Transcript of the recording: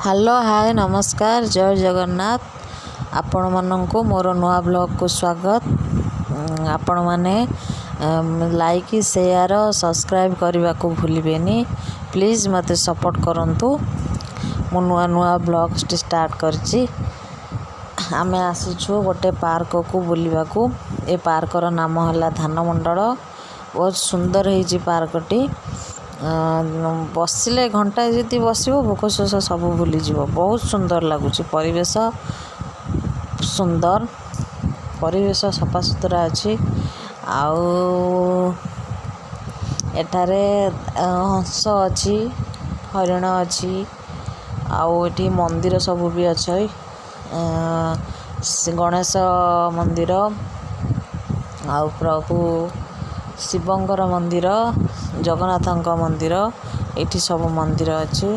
Hello, ହାଏ, ନମସ୍କାର, ଜୟ ଜଗନ୍ନାଥ। ଆପଣମାନଙ୍କୁ ମୋର ନୂଆ ବ୍ଲଗ୍କୁ ସ୍ୱାଗତ। ଆପଣମାନେ ଲାଇକ୍, ସେୟାର, ସବସ୍କ୍ରାଇବ୍ କରିବାକୁ ଭୁଲିବେନି। ପ୍ଲିଜ୍ ମୋତେ ସପୋର୍ଟ କରନ୍ତୁ। ମୁଁ ନୂଆ ନୂଆ ବ୍ଲଗ୍ ଷ୍ଟାର୍ଟ କରିଛି। ଆମେ ଆସିଛୁ ଗୋଟେ ପାର୍କକୁ ବୁଲିବାକୁ। ଏ ପାର୍କର ନାମ ହେଲା ଧାନମଣ୍ଡଳ। ବହୁତ ସୁନ୍ଦର ହେଇଛି ପାର୍କଟି। ବସିଲେ, ଘଣ୍ଟାଏ ଯଦି ବସିବ, ଭୋକ ଶୋଷ ସବୁ ଭୁଲିଯିବ। ବହୁତ ସୁନ୍ଦର ଲାଗୁଛି ପରିବେଶ। ସୁନ୍ଦର ପରିବେଶ, ସଫାସୁତୁରା ଅଛି। ଆଉ ଏଠାରେ ହଂସ ଅଛି, ହରିଣ ଅଛି, ଆଉ ଏଠି ମନ୍ଦିର ସବୁ ବି ଅଛି। ଗଣେଶ ମନ୍ଦିର ଆଉ ପ୍ରଭୁ ଶିବଙ୍କର ମନ୍ଦିର, ଜଗନ୍ନାଥଙ୍କ ମନ୍ଦିର, ଏଇଠି ସବୁ ମନ୍ଦିର ଅଛି।